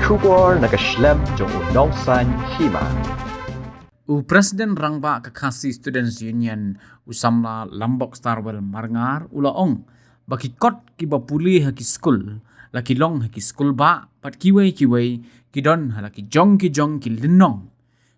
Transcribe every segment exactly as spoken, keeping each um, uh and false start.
Khubor na ka shlem jong u Nongsaiñ Hima. U President Rangbah ka Khasi Students Union, u samla Lambok Starwell Marngar, u la ong ba ki kot kiba pule ha ki skul la ki long ha ki skul bah, bad kiwei kiwei ki don ha la ki jong ki jong ki lynnong.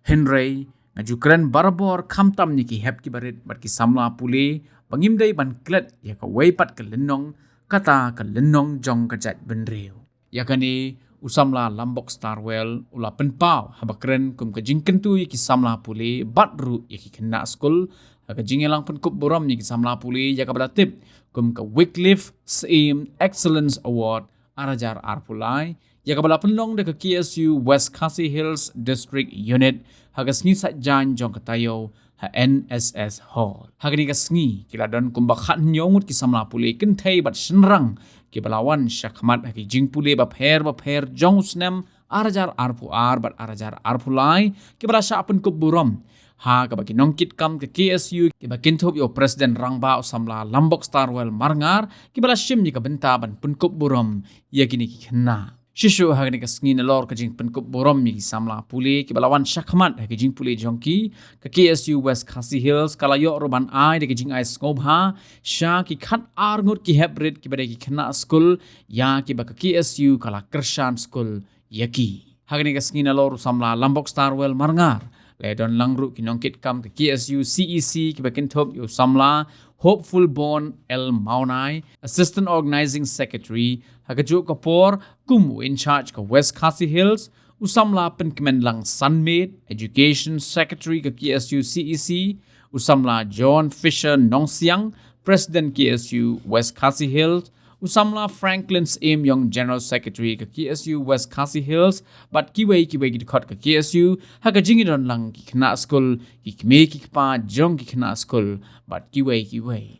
Hynrei nga ju kren barabor, khamtam ïa ki hep kiba rit bad ki samla pule, ba ngim dei ban klet ïa kawei pat ka lynnong, kata ka lynnong jong ka jaitbynriew. Ïa kane u samla Lambok Starwell u la pynpaw haba kren kum ka jingkyntu ïa ki samla pule bad ruh ïa ki khynnah skul ha ka jingïalang pynkup burom ïa ki samla pule ïa kaba la tip kum ka Wycliffe Syiem Excellence Award ar hajar arphew lai, ïa kaba la pynlong da ka K S U West Khasi Hills District Unit ha ka sngi Saitjaiñ jong ka taïew ha N S S Hall. Ha kane ka sngi ki la don kumba khathynñiew ngut ki samla pule kynthei bad shynrang kiba la wan shakhmat ha ki jingpule bapher bapher jong u snem ar hajar arphew ar bad ar hajar arphew lai, kiba la shah pynkup burom ha kaba ki nongkitkam ka K S U kiba kynthup ïa u President Rangbah u samla Lambok Starwell Marngar, kiba la shim ïa ka bynta ban pynkup burom ïa kine ki khynnah. Shisha ha kane ka sngi, nalor ka jingpynkup burom ïa ki samla pule kiba la wan shakhmat ha ki jingpule jong ki, ka K S U West Khasi Hills ka la ïoh ruh ban ai da ka jingai sngewbha sha ki khatar ngut ki hep rit kiba dei ki khynnah skul, ïa kiba ka K S U ka la kyrshan skul ïa ki. Ha kane ka sngi, nalor u samla Lambok Starwell Marngar, la don lang ruh ki nongkitkam ka K S U C E C kiba kynthup ïa u samla Hopeful Born L Mawnai, Assistant Organizing Secretary, ha kajuh ka por kum u in charge ka West Khasi Hills, u samla Pynkmenlang Sanmet, Education Secretary ka K S U C E C, u samla John Fisher Nongsiang, President K S U West Khasi Hills, u samla Franklin Syiem Ïong, General Secretary ka K S U West Khasi Hills, bad kiwei kiwei ki dkhot ka K S U, ha ka jingïadon lang ki khynnah skul, ki kmie ki kpa jong ki khynnah skul, bad kiwei kiwei.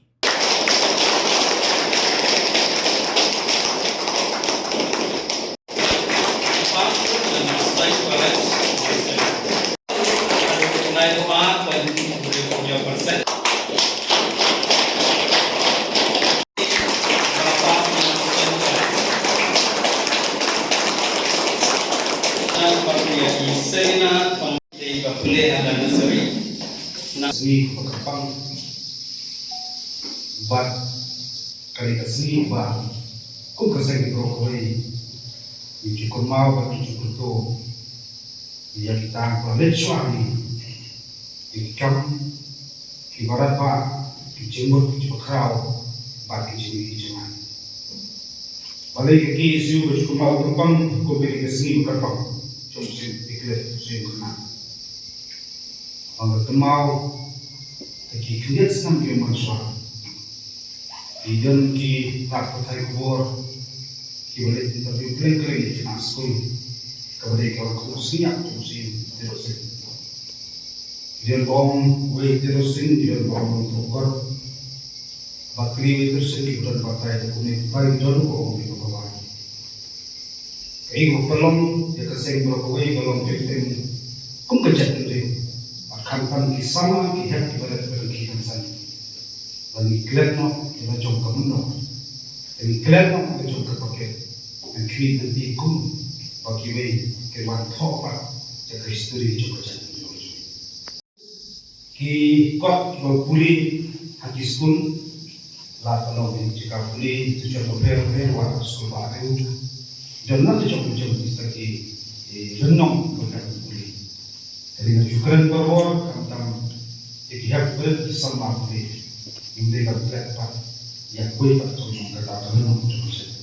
Sngi kaba kyrpang bad ka dei ka sngi ba kum ka seng baroh kawei ngi ju kynmaw bad ngi ju kyntu ïa kita kiba la leit shuwa ngi, ïa ki kam kiba radbah, ki jingmut kiba khraw bad ki jingmih ki jingman. Balei ka K S U ka ju kynmaw kyrpang kum ka dei ka sngi ba kyrpang jong u Syiem Wycliffe Syiem Khynnah? Ba nga kynmaw ha ki khyndiat snem ki wan shuwa, ki don ki lad pathai khubor kiba leit interview khlem khlem ïa ki khynnah skul, kaba dei ka wan kum u sniang jong u Syiem Tyrosing. Ki don ba ong wei Tyrosing, ki don ba ong Nongthymmai. Ba kylli wei Tyrosing, ki don batai, ba kumne batai, ki don ba ong wei ba batai. Kaei kaba pynlong ïa ka seng baroh kawei ka long teng teng kum ka jaitbynriew. Bad khamtam ki samla ki hep kiba rit kiba dang khie kynsan. Ba ngi klet noh ïa la jong ka mynnor, ba ngi klet noh ïa la jong ka paket. Ngi khmih lynti kum ba kiwei kin wan thoh pat ïa ka history jong ka jaitbynriew. Ki kot kiba pule ha ki skul, la ka long ki jaka pule, ki jaka pule, pule, wat ha skul ba haduh. Don na ki jong ki jong ki sa ki, eh, lynnong ba ka pule. Te nga ju kren barabor, khamtam ïa ki hep pule, ki samla pule. Ngim dei ban klet pat ïa kiwei pat jong kata ka lynnong jong ka seng.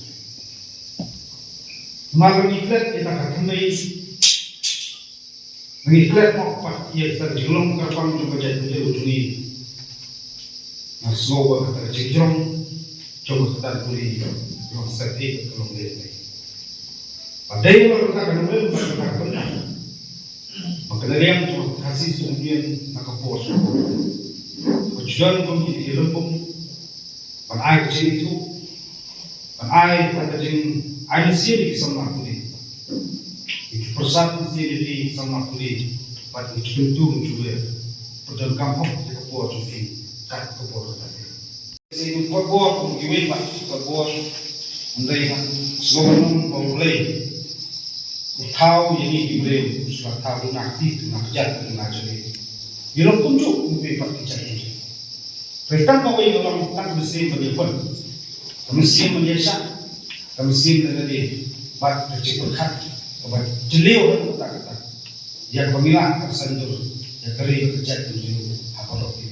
Namar ngi klet ïa kata ka thymmei, ngi klet noh pat ïa ka jinglong kyrpang jong ka jaitbynriew jong ngi. Nga sngew ba kata ka jingjrong jong ka kyrdan pule long sep ïa ka long leh. Ba dei ba kata ka nongrim, ba kata ka bynta, ba ka nongrim jong ka Khasi Students' Union na ka por ba ju don kum ki lympung ban ai ka jingithuh, ban ai ka jing, ai mynsiem ïa ki samla pule, ïa ki pyrsad mynsiem ïa ki samla pule, bad ïa ki kyntu kynjuh, pyndonkam hok ïa ka por jong ki kat ka por ka por. Sa ïa ka por kum kiwei pat ka por, hynrei nga sngew ba U Blei U thaw ïa ngi ki briew, u shu thaw duna kti, duna kjat, duna jari. Ngi long kumjuh, kumjuh pat ki jait. Hynrei tang kawei ka long tang ka mynsiem ban ïakhun. Ka mynsiem ban ïaishah. Ka mynsiem ban ïadei bad ka jingpyrkhat kaba jylliew haduh katta katta. Ïa kaba ngi lah ban sngewthuh ïa ka ri bad ka jait ka jong ngi ha baroh ki